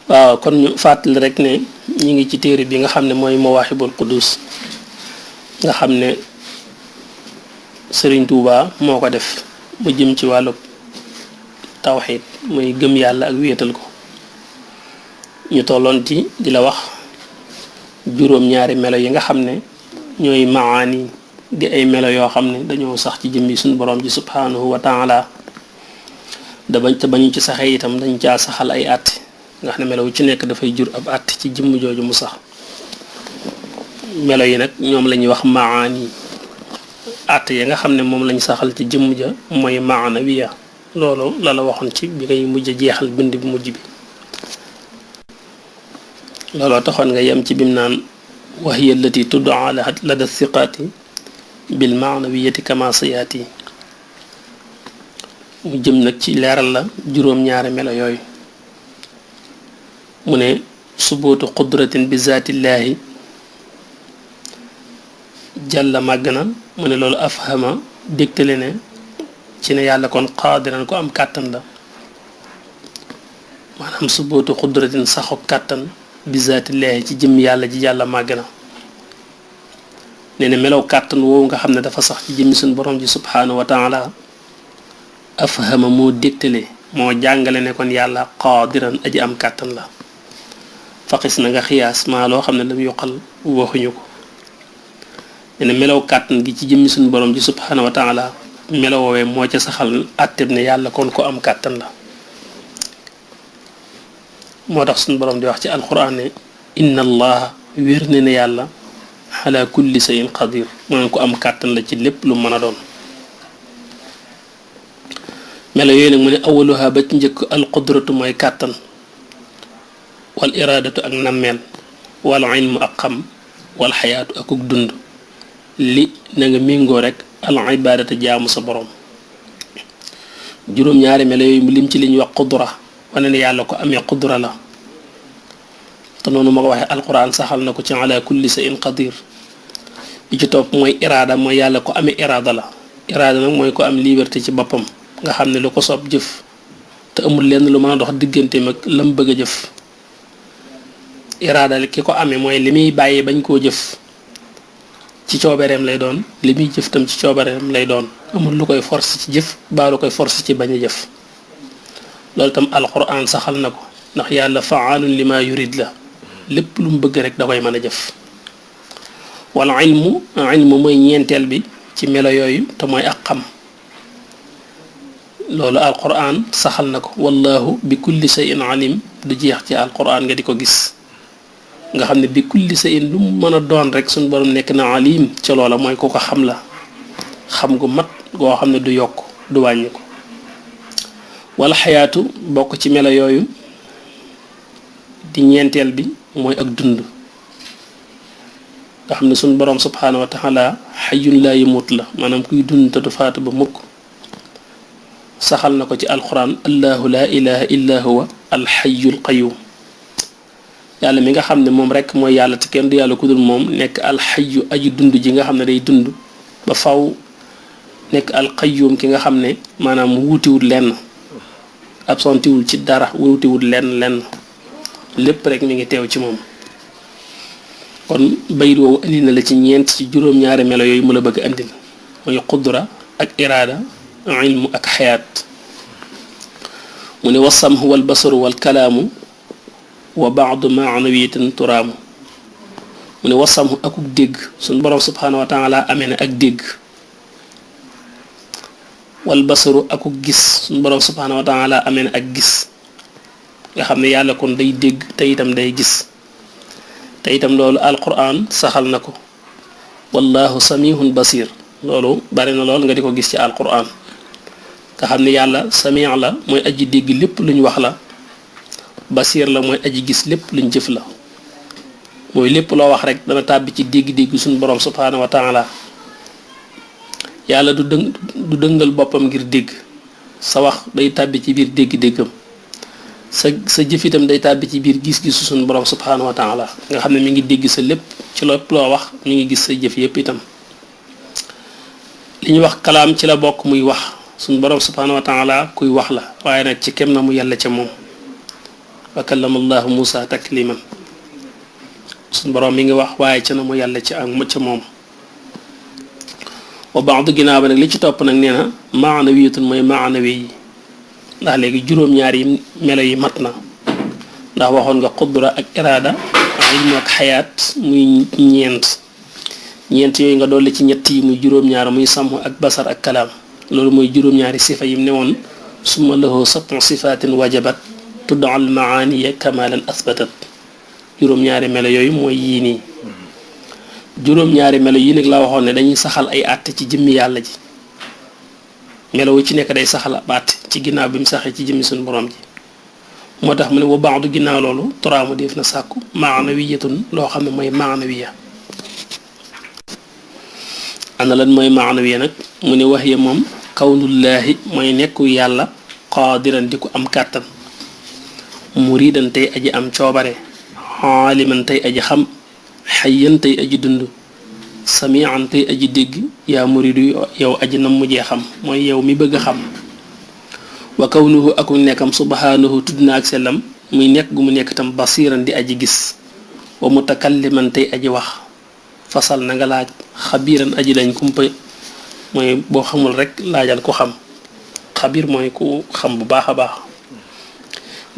waaw kon ñu fàttali rek ne ñu ngi ci téere bi nga xam ne mooy Mawaahibul Quddus nga xam ne Sëriñ Tuuba moo ko def mu jëm ci wàllu tawxiid muy gëm yàlla ak wéetal ko ñu tolloon ci di la wax juróom-ñaari melo yi nga xam ne ñooy maani di ay melo yoo xam ne dañoo sax ci jëmmi suñu borom ji subhanahu wa taala te bañu ci saxee itam dañ caa saxal ay àtte nga xam ne melo wu ci nekk dafay jur ab àtte ci jëmm jooju mu sax melo yi nag ñoom la ñuy wax maani àtte yi nga xam ne moom lañ saxal ci jëmm ja mooy maanawiya loolu la la waxoon ci bi ngay mujj jeexal bind bi mujj bi looloo taxoon nga yem ci bim naan wa hiya allati tud'a lada thiqaati bil maanawiyati kama sayaati mu jëm nag ci leeral la juróom-ñaari melo yooyu mu ne subuutu qudratin bi zaatillaahi jàlla màgg na mu ne loolu afhama dégtale ne ci ne yàlla kon qaadiran ko am kàttan la maanaam subuutu qudratin saxu kàttan bi zaatillaahi ci jëm yàlla ji yàlla màgg na nee na melow kàttan woowu nga xam ne dafa sax ci jëmmi suñu borom ji subhaanahu wa taala afhama moo dégtale moo jàngale ne kon yàlla qaadiran aji am kàttan la faqis na nga xiyaas maa loo xam ne lam yoqal waxuñu ko nee na melow kàttan gi ci jëmmi suñu borom ji subhaanahu wa taala melo woowee moo ca saxal àtteb ne yàlla kon ko am kàttan la moo tax suñu borom di wax ci alquran ne inna allaha wér ne ne yàlla ala kulli shay'in qadir maanaam ko am kàttan la ci lépp lu mën a doon melo yooyu nag mu ne awaluha ba ci njëkk alqudratu mooy kàttan wal iraadatu ak nammeel wal ilmu ak xam wal xayaatu akuk dund li na nga méngoo rek al ibaadata jaamu sa borom juróom-ñaari melo yooyu mu lim ci li ñuy wax qudra wane ne yàlla ko amee qudra la te noonu ma ko waxee alquran saxal na ko ci ala kulli shay'in qadir bi ci topp mooy iraada mooy yàlla ko amee iraada la iraada nag mooy ko am liberté ci boppam nga xam ne lu ko soob jëf te amul lenn lu mën a dox digganteem ak lam bëgg a jëf iraada ki ko amee mooy li muy bàyyi bañ koo jëf ci coobareem lay doon li muy jëf tam ci coobareem lay doon amul lu koy force ci jëf baa lu koy force ci bañ a jëf loolu tam alquran saxal na ko ndax yàlla faalun li ma yurid la lépp lu mu bëgg rek da koy mën a jëf wala ilmu mooy ñeenteel bi ci melo yooyu te mooy ak xam loolu alquran saxal na ko wallahu bi kulli shay'in alim du jeex ci alquran nga di ko gis nga xam ne bi kulli shay'in lu mu mën a doon rek suñu borom nekk na alim ca loola mooy ku ko xam la xam gu mat goo xam ne du yokk du wàññi ko wala xayaatu bokk ci melo yooyu di ñeenteel bi mooy ak dund nga xam ne suñu borom subhaanahu wa taala xayyun laa yamut la maanaam kuy dund te du faatu ba mukk saxal na ko ci alquran allahu laa ilaha illa huwa alxayyul qayyum yàlla mi nga xam ne moom rek mooy yàlla te kenn du yàlla ku dul moom nekk alxayyu aji dund ji nga xam ne day dund ba faw nekk alqayyum ki nga xam ne maanaam wuutiwul lenn absentiwul ci dara wuutiwul lenn lépp rek mi ngi teew ci moom kon bayit woowu andi na la ci ñeent ci juróom-ñaari melo yooyu mu la bëgg andil mooy qudra ak iraada ilmu ak xayaat mu ne wasamhu wal basaru wal kalaamu wa baadu maanawiyatin turaamu mu ne wasamhu akuk dégg suñ borom subhaanahu wa taala amee na ak dégg wal basaru akuk gis suñ borom subhaanahu wa taala amee na ak gis nga xam ne yàlla kon day dégg te itam day gis te itam loolu alquran saxal na ko wallahu samihun basir loolu bari na lool nga di ko gis ci alquran nga xam ne yàlla samih la mooy aji dégg lépp luñ wax la basir la mooy aji gis lépp luñ jëf la mooy lépp loo wax rek dana tàbbi ci dégg-dégg suñu borom subhaanahu wa taala yàlla du dëngal boppam ngir dégg sa wax day tàbbi ci biir dégg-déggam sa jëf itam day tàbbi ci biir gis-gisu suñu borom subhaanahu wa taala nga xam ne mi ngi dégg sa lépp ci lépp loo wax mi ngi gis sa jëf yépp itam li ñuy wax kalaam ci la bokk muy wax suñu borom subhaanahu wa taala kuy wax la waaye nag ci kem na mu yàlla ca moom wa kallama allahu Musa takliman suñ borom mi ngi wax waaye ca na mu yàlla ci ak ca moom wa baadu ginnaaw ba nag li ci topp nag nee na maanawiyatun mooy maanawi yi ndax léegi juróom-ñaar yi melo yi mat na ndax waxoon nga qudra ak iraada ilmu ak xayaat muy ñeent yooyu nga dolli ci ñett yi muy juróom-ñaar muy sàmm ak basar ak kalaam loolu mooy juróom-ñaari sifa yim ne woon summa lahu sab'u sifatin wajabat tudda al maaniya kamalan asbatat juróom-ñaari melo yooyu mooy yii nii juróom-ñaari melo yi nag laa waxoon ne dañuy saxal ay àtte ci jëmmi yàlla ji melo wu ci nekk day saxal ab àtte ci ginnaaw bi mu saxee ci jëmmi suñu borom ji moo tax mu ne wa ba'du ginnaaw loolu toraamu def na sàkku maanawiyatun loo xam ne mooy maanawiya ana lan mooy maanawiya nag mu ne wax ya moom kawnullaahi mooy nekku yàlla qaadiran di ko am kàttan muridan tey aji am coobare xaaliman tey aji xam xayyan tey aji dund samian tey aji dégg yaa muridu yow aji nam mujjee xam mooy yow mi bëgg a xam wa kawnuhu aku nekkam subhanahu tudd na ak sellam muy nekk gu mu nekk tam basiran di aji gis wa mutakalliman tey aji wax fasal na nga laaj xabiiran aji dañ kumpa mooy boo xamul rek laajal ko xam xabiir mooy ku xam bu baax a baax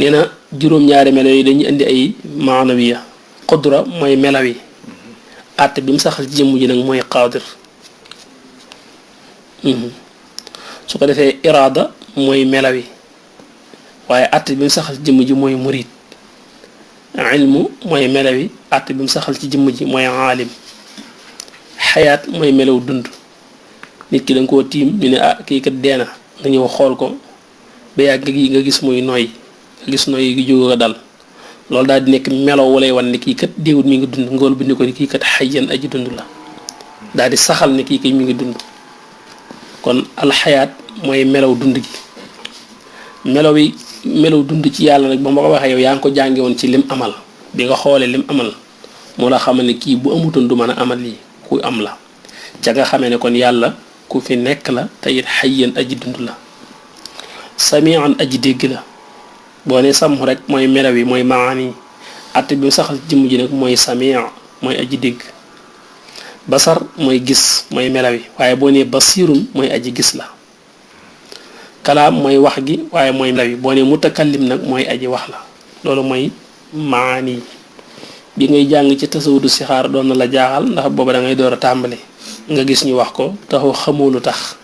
nee na juróom-ñaari melo yi dañuy indi ay maanawiya qudra mooy melaw yi àtte bi mu saxal ci jëmm ji nag mooy qaadir su ko defee iraada mooy melaw yi waaye àtte bi mu saxal ci jëmm ji mooy murid ilmu mooy melaw yi àtte bi mu saxal ci jëmm ji mooy aalim xayaat mooy melaw dund nit ki da nga koo tiim ñu ne kii kat deena nga ñëw xool ko ba yàgg nga gis muy noy nga gis noy gi jóg ko dal loolu daal di nekk melaw walay wan ne kii kat déewut mi ngi dund ngool bi ni ko ni kii kat xayyan aji dund la daal di saxal ne kii kay mi ngi dund kon alxayaat mooy melaw dund gi melaw dund ci yàlla nag ba ma ko waxee yow yaa ngi ko jànge woon ci lim amal bi nga xoolee lim amal moo la xamal ne kii bu amutoon du mën a amal lii ku am la ca nga xamee ne kon yàlla ku fi nekk la te it xayyan aji dund la samian aji dégg la boo ne sàmm rek mooy melaw yi mooy maani àtte bi saxal jëmm ji nag mooy samia mooy aji dégg basar mooy gis mooy melaw yi waaye boo ne basirun mooy aji gis la kalaam mooy wax gi waaye mooy melaw yi boo ne mutakallim nag mooy aji wax la loolu mooy maani bi ngay jàng ci tasawudu sixaar doon na la jaaxal ndax booba da ngay door a tàmbali nga gis ñu wax ko taxu xamoo lu tax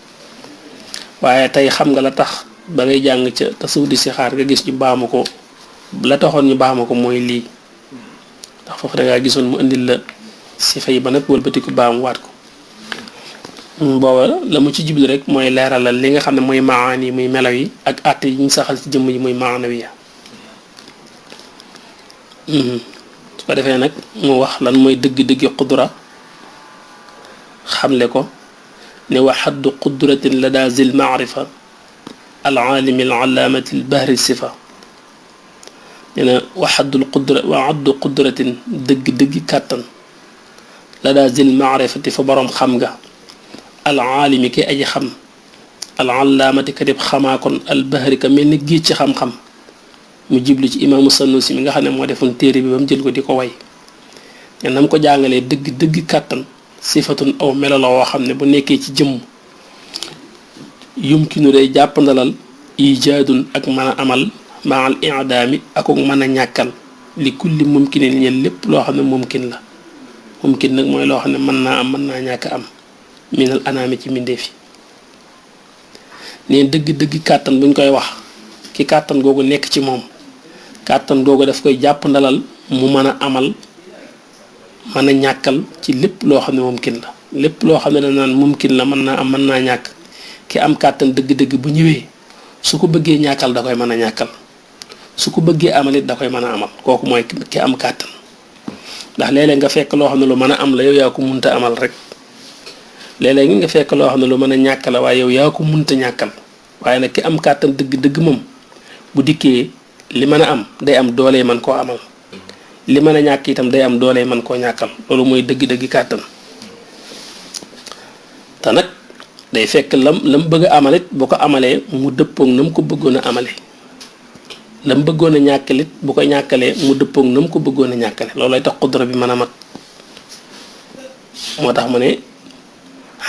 waaye tey xam nga la tax ba ngay jàng ca tasawudu sixaar nga gis ñu baamu ko la taxoon ñu baamu ko mooy lii ndax foofu da ngaa gisoon mu indil la si fay ba nag wëlbatiku baamu waat ko booba la mu ci jublu rek mooy leeralal li nga xam ne mooy maani muy melaw yi ak àtte yi ñu saxal ci jëmm ji muy maanawiya su ko defee nag mu wax lan mooy dëgg-dëggi qudra xamle ko ne wa xaddu qudratin la daa zil maarifa al aalimi al alaamati al bahri sifa nee na wa xaddu qudratin dëgg-dëggi kàttan la daa zil maarifati fa boroom xam nga al aalimi ki aji xam al alaamati ka dib xamaa kon al bahri ka mel ni géej ci xam-xam mu jiblu ci imaamu Sanusi mi nga xam ne moo defoon téere bi ba mu jël ko di ko way ne nam ko jàngalee dëgg kàttan sifatun aw melo la woo xam ne bu nekkee ci jëmm yumkinu day jàppandalal ijaadun ak mën a amal maal i'daami ak mën a ñàkkal li kulli mumkinin ñel lépp loo xam ne mumkin la mumkin nag mooy loo xam ne mën naa am mën naa ñàkk am minal anaami ci mbindeef yi neen dëgg kàttan buñ koy wax ki kàttan googu nekk ci moom kàttan googu daf koy jàpp ndalal mu mën a amal mën a ñàkkal ci lépp loo xam ne mumkin la lépp loo xam ne da naan mumkin la mën naa am mën naa ñàkk ki am kàttan dëgg-dëgg bu ñëwee su ko bëggee ñàkkal da koy mën a ñàkkal su ko bëggee amalit da koy mën a amal kooku mooy ki am kàttan ndax léeg-léeg nga fekk loo xam ne lu mën a am la yow yaa ko munta amal rek léeg-léeg nga fekk loo xam ne lu mën a ñàkk la waaye yow yaa ko munta ñàkkal waaye nag ki am kàttan dëgg-dëgg moom bu dikkee li mën a am day am doole man koo amal li mën a ñàkk itam day am doole man koo ñàkkal loolu mooy dëgg-dëgg kàttan te nag day fekk lam bëgg a amalit boo ko amalee mu dëppoog na mu ko bëggoon a amale la mu bëggoon a ñàkkalit bu ko ñàkkalee mu dëppoog na mu ko bëggoon a ñàkkale loolooy tax qudra bi mën a mat moo tax mu ne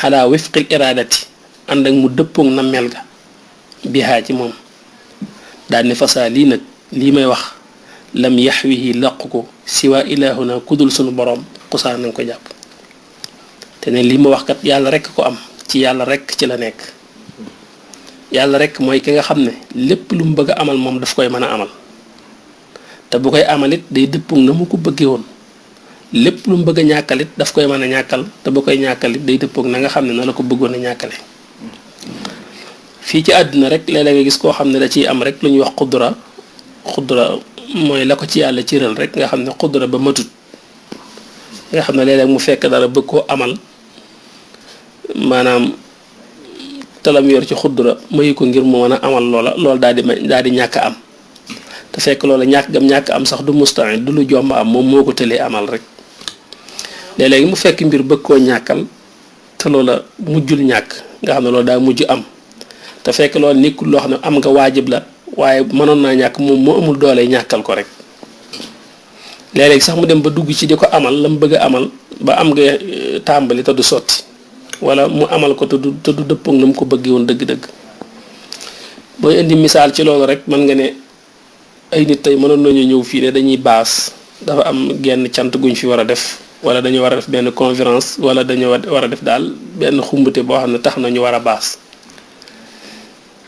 xalaa wifqil iraadati ànd ak mu dëppoog na mel ga bihaa ci moom daal ne fasaa lii nag lii may wax lam yaxwihi laq ko siwaa ilaahuna kudul sunu boroom xusaa nañ ko jàpp te ne lii ma wax kat yàlla rekk ko am ci yàlla rekk ci la nekk yàlla rekk mooy ki nga xam ne lépp lu mu bëgg a amal moom daf koy mën a amal te bu koy amalit day dëppoog na mu ko bëggee woon lépp lu mu bëgg a ñàkkalit daf koy mën a ñàkkal te bu koy ñàkkalit day dëppoog na nga xam ne na la ko bëggoon a ñàkkale fii ci àdduna rek léeg-léeg nga gis koo xam ne da ciy am rek lu ñuy wax xudra mooy la ko ci yàlla cëral rek nga xam ne xudra ba matut nga xam ne léeg-léeg mu fekk dara bëgg koo amal maanaam talam yor ci xudra mayu ko ngir mu mën a amal loola loolu daal di ñàkk am te fekk loola ñàkk am sax du musta'id du lu jomb am moom moo ko tëlee amal rek léeg-léegi mu fekk mbir bëgg koo ñàkkal te loola mujjul ñàkk nga xam ne loolu daa mujj am te fekk loolu nekkul loo xam ne am nga waajib la waaye mënoon naa ñàkk moom moo amul doole ñàkkal ko rek léeg-léegi sax mu dem ba dugg ci di ko amal la mu bëgg a amal ba am nga tàmbali te du sotti wala mu amal ko te du dëppoog na mu ko bëggee woon dëgg-dëgg booy indi misaal ci loolu rek mën nga ne ay nit tey mënoon nañu ñëw fii ne dañuy baas dafa am genn cant guñ fi war a def wala dañu war a def benn conférence wala dañu war a def daal benn xumbute boo xam ne tax na ñu war a baas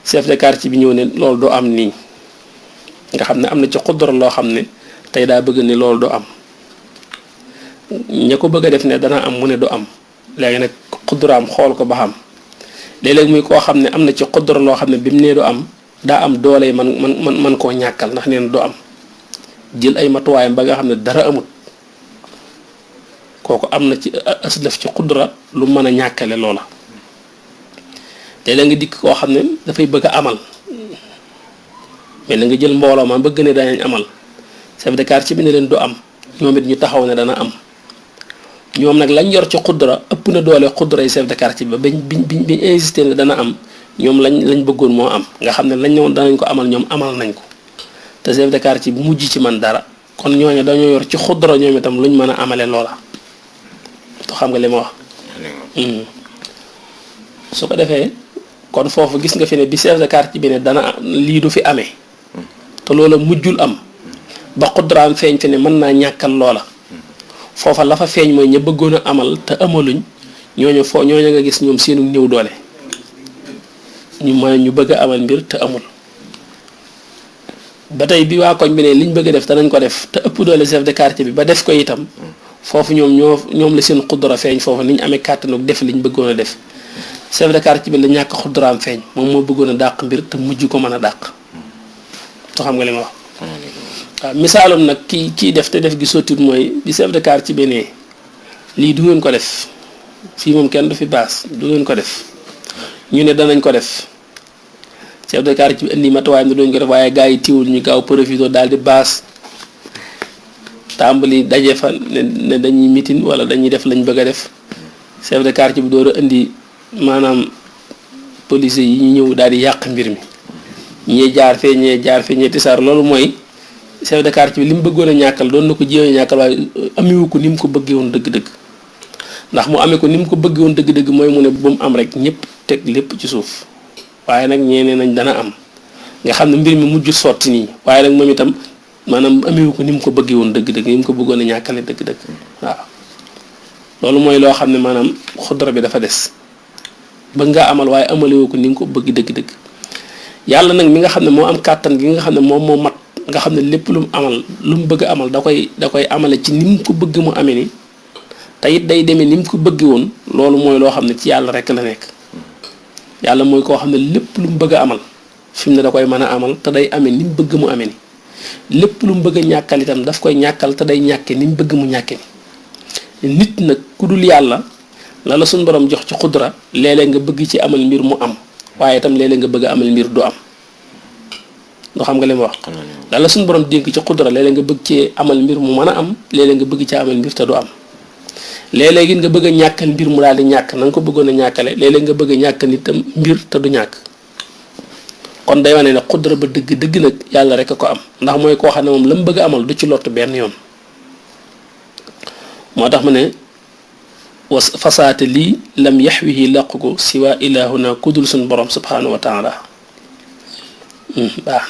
chef de quartier bi ñëw ne loolu du am nii nga xam ne am na ci xudra loo xam ne tey daa bëgg ne loolu du am ña ko bëgg a def ne dana am mu ne du am léegi nag xudraam xool ko ba xam léeg-léeg muy koo xam ne am na ci xudra loo xam ne bi mu nee du am daa am doole man koo ñàkkal ndax nee na du am jël ay matuwaayam ba nga xam ne dara amut kooku am na ci aslaf ci xudra lu mën a ñàkkale loola léeg-léeg nga dikk koo xam ne dafay bëgg a amal mais na nga jël mbooloo ma bëgg ne danañ amal chef de quartier bi ne leen du am ñoom it ñu taxaw ne dana am ñoom nag lañ yor ci xudra ëpp na doole xudra yi chef de quartier bi ba biñ insisté ne dana am ñoom lañ bëggoon moo am nga xam ne lañ ne woon danañ ko amal ñoom amal nañ ko te chef de quartier bi mujj ci man dara kon ñooñu dañoo yor ci xudra ñoom itam luñ mën a amale loola to xam nga li ma wax su ko defee kon foofu gis nga fi ne bi chef de quartier bi ne dana lii du fi amee te loola mujjul am ba xudraam feeñ fi ne mën naa ñàkkal loola foofa la fa feeñ mooy ña bëggoon a amal te amaluñ ñooñu nga gis ñoom seenu néew doole ñu bëgg a amal mbir te amul ba tey bi waa koñ bi ne liñ bëgg a def danañ ko def te ëpp doole chef de quartier bi ba def ko itam foofu ñoom la seen xudra feeñ foofu niñ amee kàttanu def liñ bëggoon a def chef de quartier bi la ñàkk xudraam feeñ moom moo bëggoon a dàq mbir te mujj ko mën a dàq to xam nga li ma wax waaw misaalum nag kii def te def gi sottit mooy bi chef de quartier bi ne lii du ngeen ko def fii moom kenn du fi baas du ngeen ko def ñu ne danañ ko def chef de quartier bi indi matuwaayam ne duñ ko def waaye gars yi tiwul ñu gaaw profité daal di baas tàmbali daje fa ne dañuy mitin wala dañuy def lañ bëgg a def chef de quartier bi door a indi maanaam police yi ñu ñëw daal di yàq mbir mi ñee jaar fee ñee tisaar loolu mooy chef de quartier bi li mu bëggoon a ñàkkal doon na ko jéem a ñàkkal waaye amewu ko ni mu ko bëggee woon dëgg-dëgg ndax mu amee ko ni mu ko bëggee woon dëgg-dëgg mooy mu ne bu mu am rek ñëpp teg lépp ci suuf waaye nag ñeenee nañ dana am nga xam ne mbir mi mujj sotti nii waaye nag moom itam maanaam amewu ko ni mu ko bëggee woon dëgg-dëgg ni mu ko bëggoon a ñàkkale dëgg-dëgg waaw loolu mooy loo xam ne maanaam xudra bi dafa des bëgg nga amal waaye amalewu ko ni nga ko bëgg dëgg-dëgg yàlla nag mi nga xam ne moo am kàttan gi nga xam ne moom moo mat nga xam ne lépp lu mu amal lu mu bëgg amal da koy amale ci ni mu ko bëgg mu amee ni te it day demee ni mu ko bëgg woon loolu mooy loo xam ne ci yàlla rek la nekk yàlla mooy koo xam ne lépp lu mu bëgg a amal fi mu ne da koy mën a amal te day amee ni mu bëgg mu amee ni lépp lu mu bëgg a ñàkkal itam daf koy ñàkkal te day ñàkke ni mu bëgg mu ñàkke ni nit nag ku dul yàlla la suñu borom jox ci xudra léeg-léeg nga bëgg ci amal mbir mu am waaye itam léeg-léeg nga bëgg a amal mbir du am doo xam nga li ma wax la suñu borom dénk ci xudra léeg-léeg nga bëgg ci amal mbir mu mën a am léeg-léeg nga bëgg ci amal mbir te du am léeg-léeg nga bëgg a ñàkkal mbir mu daal di ñàkk na nga ko bëggoon a ñàkkale léeg-léeg nga bëgg a ñàkkal itam mbir te du ñàkk kon day wane ne xudra ba dëgg nag yàlla rek a ko am ndax mooy koo xam ne moom la mu bëgg a amal du ci lott benn yoon moo tax mu ne was fasaate lii lam yaxwihi làqu ko siwa ilahuna kudul suñ borom subhanahu wa taala baax